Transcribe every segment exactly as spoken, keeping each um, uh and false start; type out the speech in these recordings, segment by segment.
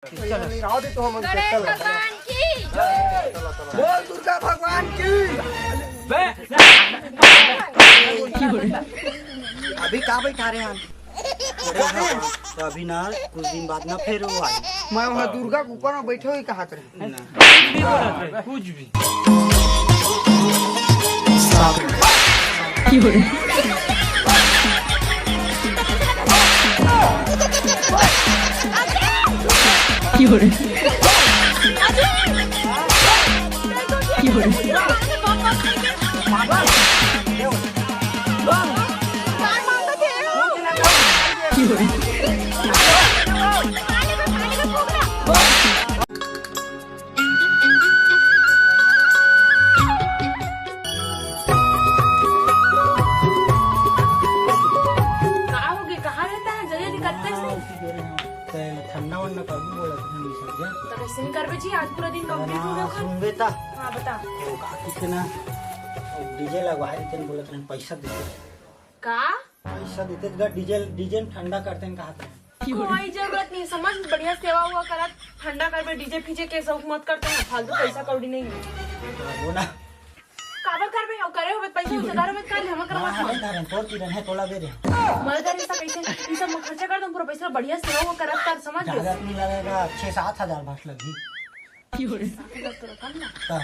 चलो। नहीं, आवा दे तो हम गणेश भगवान की। बोल दुर्गा भगवान की। अभी का बैठा रहे हैं? अरे हाँ, तो अभी ना कुछ दिन बाद ना फिर वो आए। मैं वहाँ दुर्गा के ऊपर में बैठे हुए कहा रहे। कुछ भी बोलत रहे, कुछ भी। का होगे? कहाँ रहता है? जल्दी जल्दी करते हैं। हाँ, उसी दे रहे हैं। ते ठंडा वंडा करबो बोलत रहे, नहीं समझे? तो कैसे नहीं करबे जी? आज पूरा दिन complete हो गया ना, ओकर। सुनबे ता। हाँ, बता। वो का कितना डीजे लगवाए रहे, तेन बोलत रहे, पैसा दे दे। का? पैसा देते तो डीजे, डीजे में ठंडा करते हैं, कहा था। कोई जरूरत नहीं, समझ में बढ़िया सेवा हुआ करत, ठंडा करबे, डीजे फीजे के शौक मत करते हैं, फालतू पैसा कौड़ी नहीं है। हाँ, वो ना। काबर करबे, और करे होबे, पैसा उसे घर में कर ले, हम करवा हाँ, हाँ, नहीं धरन, तोर की रन है, तोला दे दे। मर जा, ऐसा कैसे, ये सब में खर्चा कर दो, पूरा पैसा बढ़िया सेवा हुआ करत कर, समझ ज्यादा गए? नहीं लगेगा, छः सात हजार बस लगी। सात हजार तो कम ना? हाँ।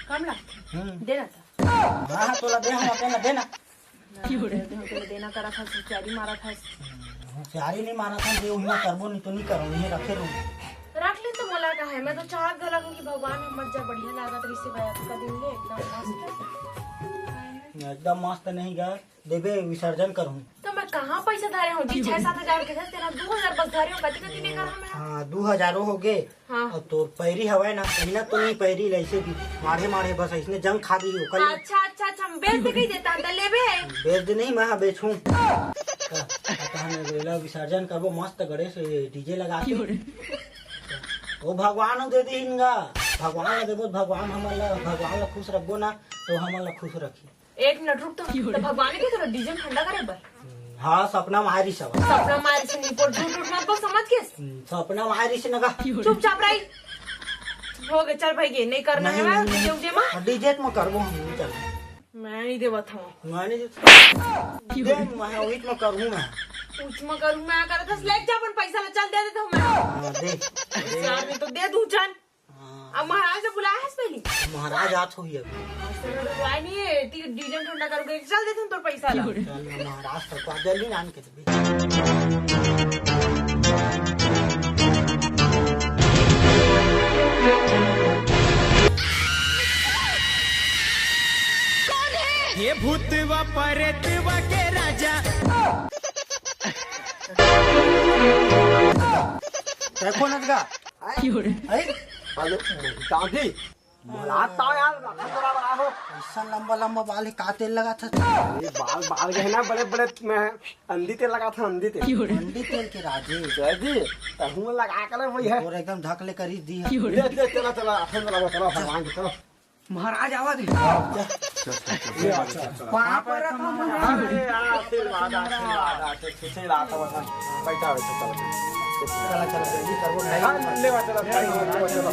कम ना? हम्म। दे ना था। हाँ, हाँ, तोला दे, हम अपने ना देना। क्यों रे? दे, दे, देना करा था, होशियारी मारा था। होशियारी नहीं मारा था, जे उहिमा करबो नहीं तो नहीं करो, ये रखे रहूँ। रख ले तो मोला का है, मैं तो चाहत घला हूँ कि भगवान हम मत जा, बढ़िया लागत रही से भाई, आपका दिन ले एकदम मस्त। एकदम मस्त नहीं गा, देबे विसर्जन करूँ। तो मैं कहाँ पैसा धारे हूँ जी? छह सात हजार के थे, तेरा दो हजार बस धारे हूँ, कति कति नहीं करा मैं। हाँ, दो हजारों हो गए। हाँ। और तोर पैरी हवय ना, पहिना तो नहीं पैरी ले, ऐसे भी माढ़े माढ़े बस ऐसने जंग खा दी ओकर। अच्छा, अच्छा, अच्छा, हम बेच दे कही देता, त लेबे? बेच दे नहीं, मैं बेचूं। कहा ने रेला विसर्जन करबो मस्त गणेश डीजे लगा के। ओ भगवान दे दे इनका, भगवान ला देबो, भगवान हमन ला, भगवान ला खुश रखबो ना, तो हमन ला खुश रखी। एक मिनट रुक तो, तो भगवान के तोरा डीजे में ठंडा करे बर? हाँ, सपना मारी सब। सपना मारी से निपोर झूठ उठ मत बोल, समझ गेस? हम्म, सपना मारी से नगा। चुपचाप रही। हो गए, चल भाई, ये नहीं करना है नहीं, डीजे उजे में। हाँ, डीजे में करबो हम, नहीं चल। मैं नहीं देवत हूँ। मैं नहीं देवत। दे, मैं उच में करूँ मैं। उच में करूँ मैं, करत हस, ले जा अपन पैसा ला, चल दे देता हूँ मैं। हाँ, दे। यार, नहीं तो दे दूँ, चल। हाँ। अब महाराज ने बुलाया है पहले? महाराज आत होही अभी। आज तो बुलाया नहीं है, ती डीजे में ठंडा करोगे, चल देते हैं तोर पैसा ला। चल ना महाराज तो को जल्दी नान के दे। हे भूतवा परेतवा के राजा। देखो नजगा, अरे, दादी, बुलाता यार, रखा जरा बड़ा हो। ऐसा लंबा लंबा बाल है, का तेल लगा था? ये बाल, बाल गए ना बड़े बड़े, मैं अंधी तेल लगा था, अंधी तेल। अंधी तेल के राजे। जय जी, तहूँ लगा के ले वही है। और एकदम धक ले करी दी है। ले, ले, चला, चला, आसन लगा, चला, भगवान की, चला। महाराज आवा दे। पाँव परत हूँ महाराज। अरे यार, आशीर्वाद, आशीर्वाद, आशीर्वाद, आशीर्वाद, बैठा, बैठा, चलो, चलो। चला, चला, जल्दी करबो, भाई। हाँ, ले बा, चला, भाई, ले बा, चला।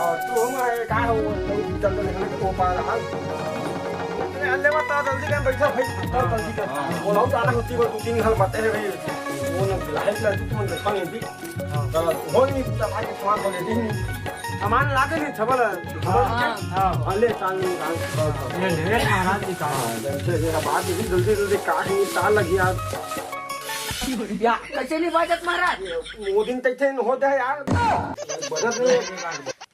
और तू हमारे का हो, तू चल तो देखना कि वो पा रहा। ले बा, तो जल्दी कर, बैठा, भाई, चल, जल्दी कर। बोलाओ, जाना होती, वो दो तीन साल बातें हैं, भाई। वो ना, लाइट लग, तू देखा नहीं, अभी। चलो, हो नहीं, पूजा भाई, सामान को लेते ही नहीं। सामान ला के नहीं, छबल है। हाँ, हाँ। हाँ, ले, चाल नहीं, चाल। ले, ले, महाराज जी, चाल। हाँ, जल्दी, जल्दी, बात यही जल्दी, जल्दी, काट नहीं, तार लगी यार। या, कैसे नहीं बाजत महाराज? ये, वो दिन तैसे नहीं होता है यार। बजत नहीं है।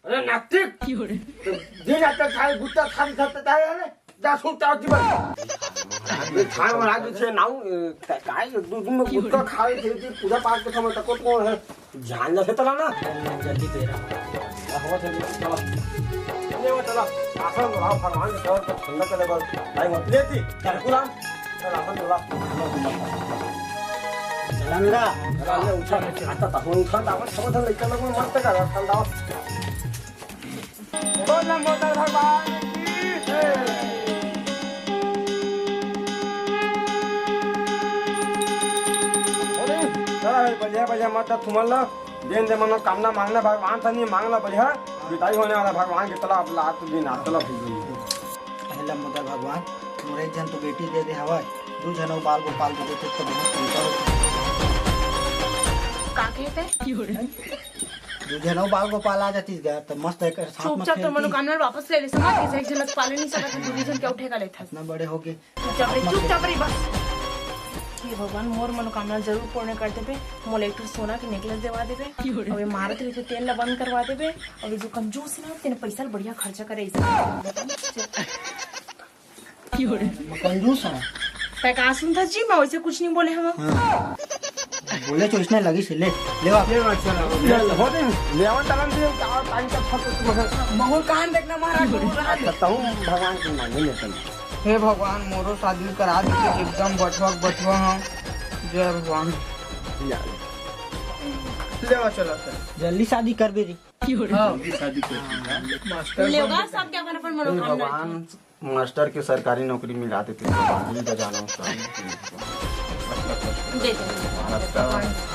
अरे नास्तिक, तो दिन आता था, गुस्सा खा सकता है, अरे। जा सुन, चाव जीवन। ये खाए महाराज से नाऊ, ए, का-, काय, दू दिन में गुटखा खा रहे थे, पूजा पाठ के समय तक कौन है? ध्यान जैसे तला ना। जल्दी दे रहा। अब हो जल्दी, चलो। ले वो चलो। आसन बढ़ाओ, भगवान के चरण पर ठंडा चले बस। भाई, मत लेती। चल, गुलाम। चल, आसन बढ़ा। चलंगा। चल, ले, उठा। आता था, उठा, था, अपन सब धन लेकर लोग मत कर, ठंडा। बोल लंबोदर भगवान की जय। बोले, चला भाई, बढ़िया, बढ़िया, मत तुमन ला। जेन जे मनोकामना मांगना भगवान से नहीं मांगना बढ़िया, बिदाई होने वाला भगवान के तलब लात भी ना तलब भी। पहला मुद्दा भगवान, मोर एक झन तो बेटी दे दे हवय, दू झन अउ बाल गोपाल दे देते तो बहुत सुंदर होते। का कहते? दू झन अउ बाल गोपाल आ जातीस गा, तो मस्त एक साथ में चुपचाप तो खेलती। मनोकामना वापस ले ले, समझ के एक झन पाले नहीं सकत, दू झन के उठे का लेथस। इतना बड़े हो गए। चुपचाप रही, चुपचाप रही बस। हे भगवान, मोर मनोकामना जरूर पूर्ण कर देबे। मोला एक ठो सोना के नेकलेस देवा देबे। अउ ये मारत रहिथे, तेन ला बंद करवा देबे। अउ ये जो कंजूस ना, तेने पैसा ला बढ़िया खर्चा करे, ऐसे। कंजूस है। तै का सुनथस जी, मैं वैसे कुछ नहीं बोले हवं। हाँ। बोले तो इसने लगी से, ले, ले आ। ले, अच्छा, ले, ले, हो दे, ले आवा, तलन दे, का, टाइम का फट, महू कान देखना महाराज, महू कान। अच्छा, तहूँ भगवान के माने ले तन। हे भगवान, मोरो शादी करा दे, एकदम बठवा बठवा हम। जय भगवान। या। ले आ, चला, चला। जल्दी शादी कर बेरी। हाँ। जल्दी शादी कर। मास्टर लेवा बन सब क्या अपन, अपन मनोकामना। भगवान, मास्टर के सरकारी नौकरी मिला देते तो बांसुरी बजाना उसका। दे दो। महाराज का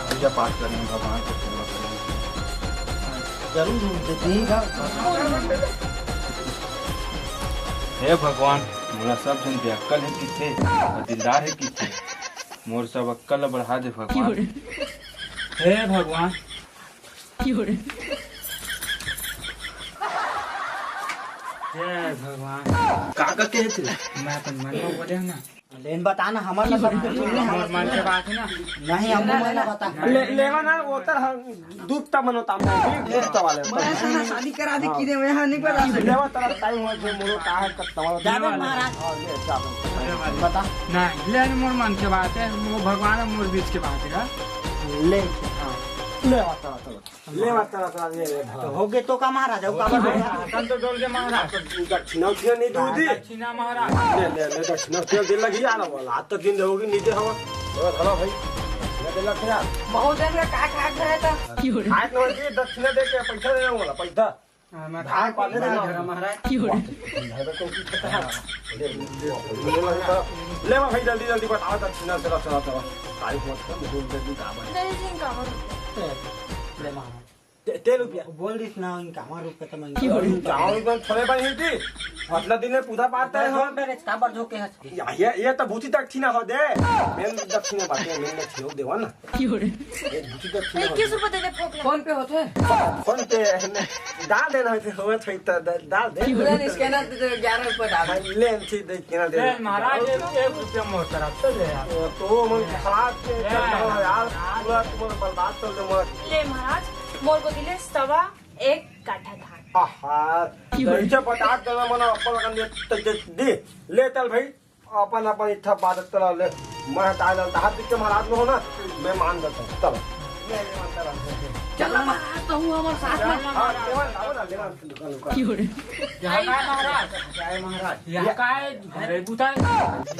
पूजा पाठ करें, भगवान को सेवा करें। जरूर दे देगा। हे भगवान, मोला सब झन बेअक्कल हे किथे अउ दिलदार हे किथे, मोर सब अक्कल ला बढ़ा दे भगवान। हे भगवान, जय भगवान। का, का कहे थे? मैं अपन मन में बोले हूँ ना। लेन बता ना, हमर ला बता। हमर मन के बात है ना। नहीं, हम मन ला बता। ले, लेवा ना, वो तर हम दुख तब मनो ताम नहीं, दुख तब वाले। मैं तो ना शादी करा दे, हाँ। किने में यहाँ नहीं पता। लेवा तरफ टाइम हो, जो मोरो का है, कब तमारो जाबे महाराज। हाँ, ले, जा। बता। नहीं, ले, मोर मन के बात है, वो भगवान और मोर बीच के बात है। ले, हाँ। लेवा तरफ, तरफ। ले मार, चला, चला, ले, ले, तो हाँ। हो गए तो का महाराज, हो का महाराज? हाँ, तन तो डोल के महाराज। तो दक्षिणा उठिया नहीं दूँ दी। दक्षिणा महाराज। ले, ले, ले, दक्षिणा उठिया दे लगी यार, बोला, आज तो दिन होगी नहीं दे हवा। ले, चला भाई, दक्षिणा दे लग यार। बहुत दिन में का खा गए था? आज न होगी, दक्षिणा दे के पैसा देना बोला, पैसा। हाँ, मैं भाग खा पाले पी देना। घर महाराज। ले, ले, ले, ले, ले, ले, ले, भाई, जल्दी, जल्दी बताओ, दक्षिणा, चला, चला, चला। तारीख मत कर, मुझे जल्दी काम है। जय सिंह का मर। ले महाराज। ते, ते रुपया। बोल दिस ना, इनका हमार रुपया तो मैं। इनका हमार रुपया थोड़े बनी थी। अतला दिन में पूजा पाठ करे हो। मेरे का बर झोंके हस। या, ये, ये तो भूती दक्षिणा हो दे। मेन दक्षिणा बाटे, मेन दक्षिणा देवा ना। ये भूती दक्षिणा हो इक्कीस दे। रुपये दे दे, फोकला। फोन पे होते? फोन पे, डाल देना है, फिर होवे तो द-, द-, डाल दे। पूरा नहीं, स्कैनर दे दे, ग्यारह रुपये डाल दे। हाँ, ले, ठीक दे, स्कैनर दे दे। महाराज, एक, एक रुपया मोर तरफ से ले यार। तो, तो मन खराब के ले चल रहा है यार। पूरा तुम्हारा बर्बाद कर दे, मत। ले महाराज, मोर को दिले सवा एक काठा धान। आहा, की बोल? दैसे पटाक देना मना अपन लगन दे, दे, दे, दे। ले चल भाई, अपन, अपन इच्छा बात चला ले। मैं ताय ललता हाथ के महाराज में हो ना, मैं मान देता हूँ। चलो। ले, ले, मान चला। चल ना महाराज, तो हूँ हमारे साथ में। हाँ, लेवा, लाओ ना, लेवा, दुकान, दुकान। की बोल? यहाँ का है महाराज? क्या है महाराज? यहाँ का है? अरे, बुता है। जी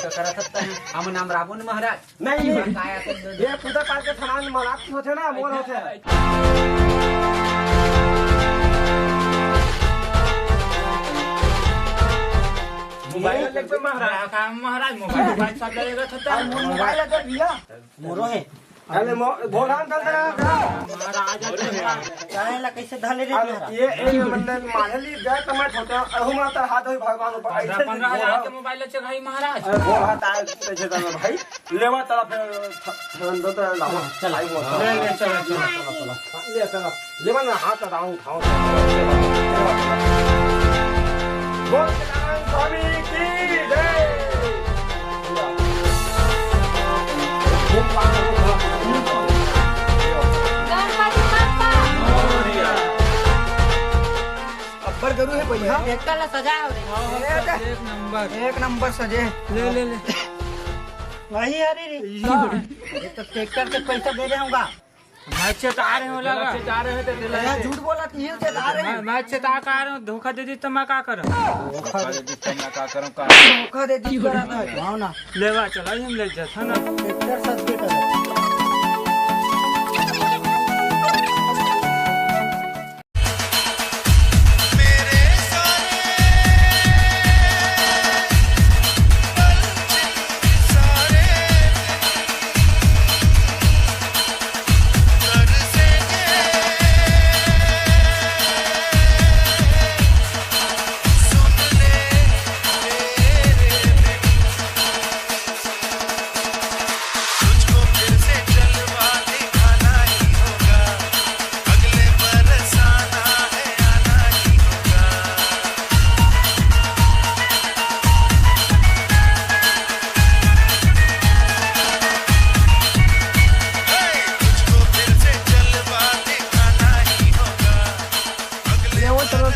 का करा सकता है। हम नाम रावण महाराज। नहीं, नहीं। ये पूजा पाठ के सामान मलाप की होते ना, मोर होते हैं। मोबाइल लेके महाराज। का महाराज, मोबाइल, मोबाइल सब लगेगा था। अरे, मोर मोबाइल है तो भैया। मोरो है। अरे, मो-, भोला अंकल का। महाराज, काहे ला कैसे धले रे अब महाराज? ये, ये मतलब मारे ली गए तो मैं छोटे, अहू माता हाथ होई भगवान ऊपर, ऐसे पंद्रह, पंद्रह हजार भोला। के मोबाइल लेके भाई महाराज। अरे, भोला तार कैसे धले भाई? लेवा तरफ, थ-, थ-, दो तरफ लावा। हाँ, चल। आई बोल। ले, ले, चलो, चलो। चलो, चलो। ले, चलो। लेवा ना, हाथ हटाओ, उठाओ। बोल सत्यनारायण स्वामी की जय। गणपति बप्पा। अब्बड़ गरू हे भैया। ट्रैक्टर ला सजाए हो रे। एक नंबर। एक नंबर सजे। ले, ले, ले। वही हरी रे। ये तो ट्रैक्टर के पैसा दे रहे होगा। मैं चेता रहे हो लगा। चेता रहे हो तो दिला यार, दे। झूठ बोला, नहीं चेता रहे। मैं, मैं चेता का रहे हूँ, धोखा दे दी तो मैं का करूँ? धोखा दे दी तो मैं का करूँ, का? धोखा दे दी करा था। हाँ ना। लेवा चला, हम ले जाता ना। ट्रैक्टर सज के करा।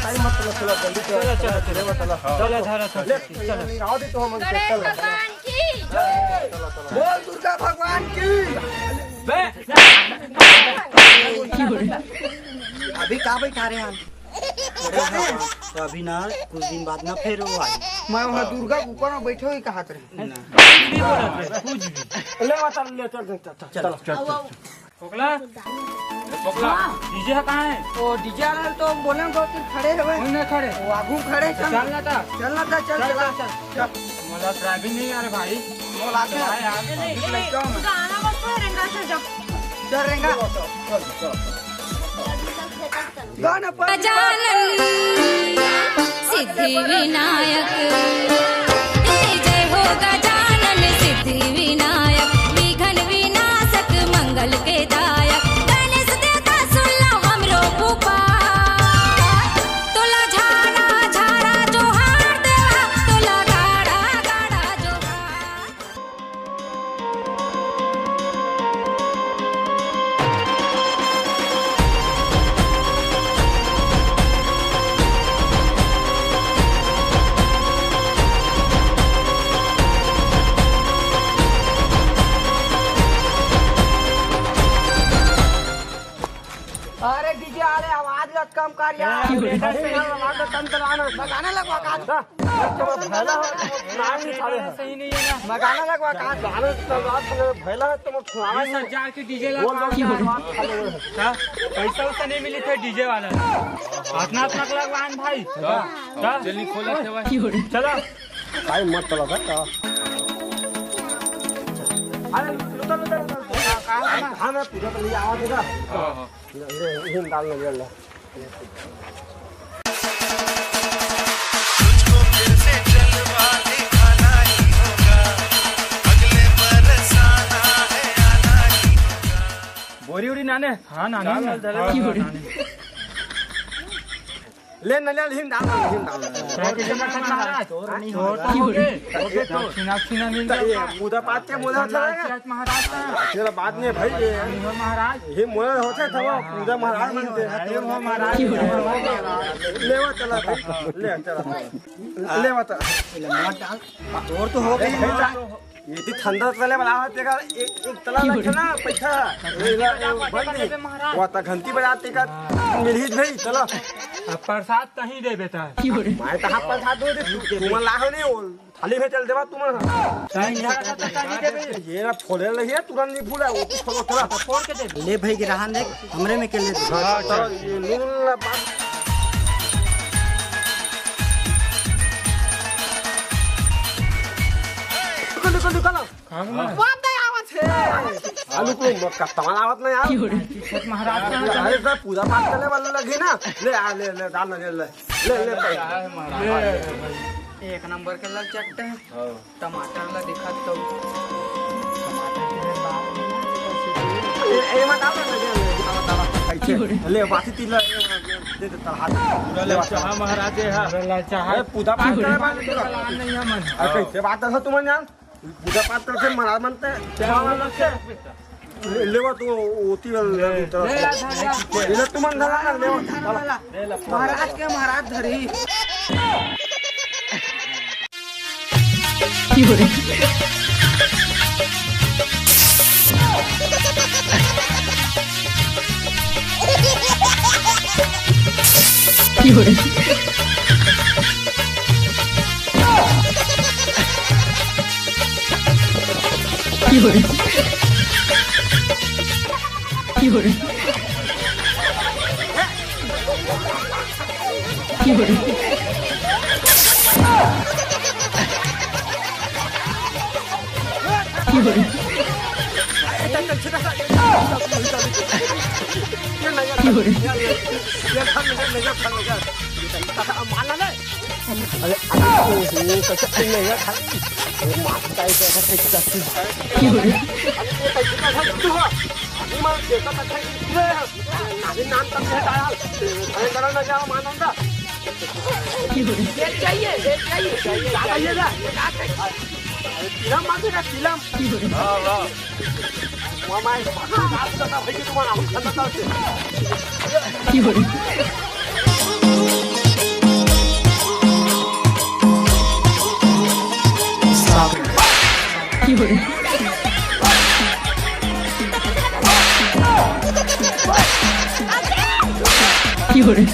टाइम मत चलो, चलो, जल्दी चलो, चलो, चलो, चलो, चलो। चलो, चलो, चलो, ले, चलो। ले, आवा दे तो हम गणेश चलो। भगवान की। बोल दुर्गा भगवान की। बे। अभी का बैठा रहे हैं? तो अभी ना, कुछ दिन बाद ना फिर वो आई। मैं वहाँ दुर्गा के ऊपर में बैठे हुए कहा रहे। ना। कुछ नहीं बोला था, कुछ भी। ले, बता, ले, चल, चल, चल, चल, चल। चल, चल, चल। फोकला, फोकला, डीजे है कहाँ है? ओ, डीजे वाला तो बोले हम बहुत खड़े हवे। कोई नहीं खड़े। वो आगू खड़े, चल। चल ना ता। चल ना ता, चल, चल, चला। चल, चल। मोला ड्राइविंग नहीं आ रहा भाई। मोला आते चला यार। नहीं, अभी नहीं, लड़का हूँ मैं। गाना मत पढ़ेगा, चल, जब चल रेंगा। चल, चल, चल। गजानन सिद्धि विनायक, हे जय हो गजानन सिद्धि विनायक, विघ्न विनाशक मंगल के दायक। गणेश देवता सुन लो हमरो पुकार, तोला झाड़ा झाड़ा जोहार देवा, तोला गाड़ा गाड़ा जोहार। अरे डीजे वाले, आवाज ला कम कर यार। अरे, आवाज ला कम चलाना। गाना लगवा का? हाँ। तुम्हारा भैला है, तुम्हारा नाम नहीं उठा रहे हैं। सही नहीं है ना। मैं गाना लगवा का? गाने तो रात में भैला है, तुम्हारा सुनाना बीस हजार के डीजे लगवा। बोल दो, क्या? बात खा लो। हाँ? पैसा वैसा नहीं मिली थे डीजे वाला। अपना अपना लगवान भाई। हाँ। हाँ? चल, नहीं खोले थे भाई। चलो। भाई मत चलो भाई, हाँ। अरे, उतर, उतर, उतर। हाँ, हाँ, हाँ, मैं पूजा कर लिया, आवाज देगा। हाँ, हाँ। ले, ले, ले, डाल, ले, ले, ले। बोरी उरी नाने? हाँ, नाने। डाल, डाल, डाल। हाँ, नाने। ले, ले, ले, हिम डाल, हिम डाल। क्या के जमा कर महाराज? चोर नहीं होगा। चोर तो हो गए। हो गए चोर। दक्षिणा, दक्षिणा मिल तो ये जाएगा। पूजा पाठ के बोला था। महाराज का। तेरा बात नहीं भाई, ये नहीं हो महाराज। ये मोला होते था वो पूजा महाराज बनते हैं। अरे हो महाराज। ले वो चला भाई, ले चला। ले वो चला। चोर तो हो गए महाराज। ये तो ठंडा तले बनावा तेरा एक, एक तला रखे ना पैसा। ये ला, बंद नहीं। वो तो घंटी बजाते का मिलही भाई, चलो। अब प्रसाद कहीं दे बेटा। मैं तो हाथ प्रसाद दो दे, तू, तू मन लाहो नहीं बोल। थाली में चल देवा तुम। ये ना फोड़े लगे, तुरंत नहीं फूला, वो तो फोड़ो थोड़ा। फोड़ के दे। ले भाई के रहन दे, हमरे में के ले दे। हाँ, चलो, ये नून ला बात। निकल, निकल, निकल। कौन दे आवत है? आलू को मत का तमाल आवत ना यार। महाराज का अरे सर, पूजा पाठ करने वाले लगे ना। ले आ, ले, ले, डाल, ले, ले। ले, ले, भाई। एक नंबर के लल चट्टे हैं। हाँ। टमाटर ला दिखा तो। टमाटर के बाद में ना, ए, ए, मत डाल, ले, ले, ले, डाल, डाल, डाल। ले, बासी तीन ला, ए, दे दे, तलहा दे। पूरा ललचाहा महाराज है। पूरा ललचाहा। ए, पूजा पाठ करे बाद में। नहीं है मन। अरे, कैसे बात है तुम यार? पूजा पाठ करके महाराज बनते हैं। क्या बोला लक्ष्य? ले, लेवा तू, ओती वाला ले, ले, ले, ले, ले। ले, ले, तू मन धरा ना, लेवा। महाराज के महाराज धरी। अरे, अरे, ओहो, कैसे खेलने यार, खाली। वो मारता है, कैसे खेलता है। अरे, वो कैसे खेलता है, तू, हाँ। अभी मार, देखा था, खाली, ये, नानी नाम तक है, यार। अरे, डरा ना, क्या मानंदा? ये चाहिए, ये चाहिए। क्या चाहिए ना? अरे, तिलम मांगेगा, तिलम। हाँ, हाँ। मामा, ये पकड़, आप तो ना, भाई, तुम्हारा हम खाना था उसे। 有人。কি hore? কি hore?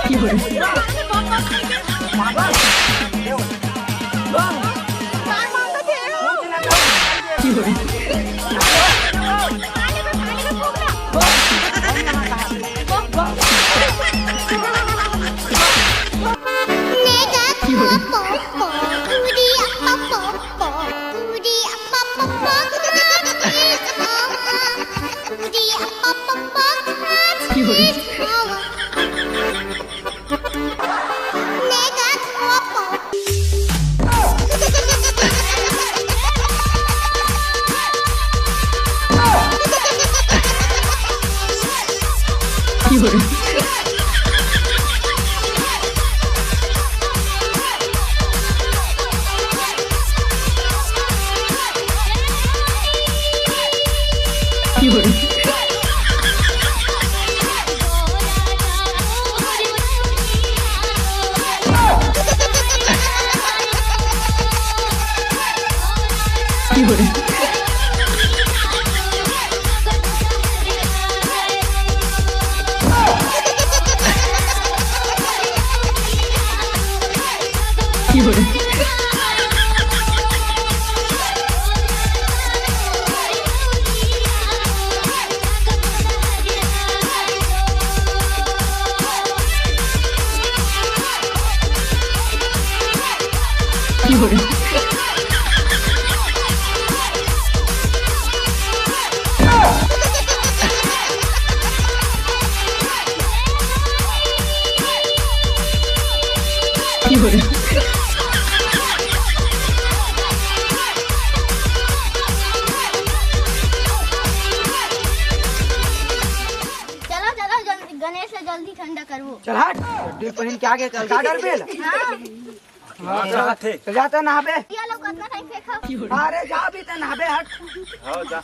কি hore? কি hore? কি hore? কি hore? কি hore? কি hore? কি hore? কি hore? কি hore? चलो चलो, जल्दी गणेश ला जल्दी ठंडा करबो। चल हट, ड्रेस पहन के आगे चल, का डर बेल? हाँ। हाँ, हाँ, हाँ। तो जाते नहाबे। ये लोग कितना टाइम फेंका? अरे जा भी तो नहाबे, हट। हाँ, जा।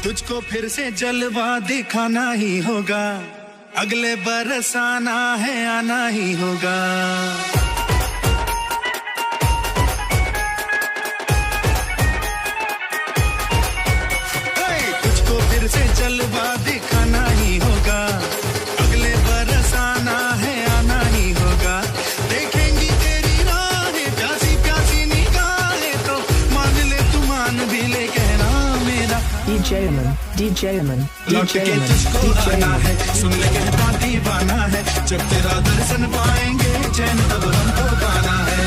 तुझको फिर से जलवा दिखाना ही होगा, अगले बरस आना है, आना ही होगा। हे, तुझको फिर से जलवा दिखाना ही होगा, अगले बरस आना है, आना ही होगा। देखेंगी तेरी राहें, प्यासी प्यासी निगाहें, तो मान ले तू, मान भी ले कहना मेरा। DJ Aman, DJ Aman, लौट DJ के Aman, तुझको DJ आना Aman. है, सुन ले कहता दीवाना है, जब तेरा दर्शन पाएंगे चैन तब हमको पाना है।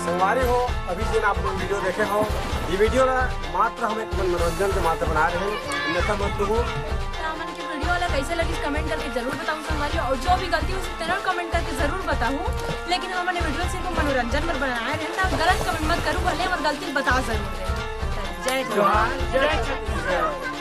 संगवारी हो, अभी जिन आप लोग वीडियो देखे हो, ये वीडियो ना मात्र हम एक मनोरंजन के मात्र बना रहे हैं, अन्यथा मत लोगों। तो हमन के वीडियो ला कैसे लगिस कमेंट करके जरूर बताहू संगवारी, और जो भी गलती होही तेला कमेंट करके जरूर बताहू। लेकिन हमन ये वीडियो सिर्फ मनोरंजन बर बनाए रहे, तो आप गलत कमेंट मत करू, भले हमर गलती बता जरूर दे। जय जोहार, जय छत्तीसगढ़।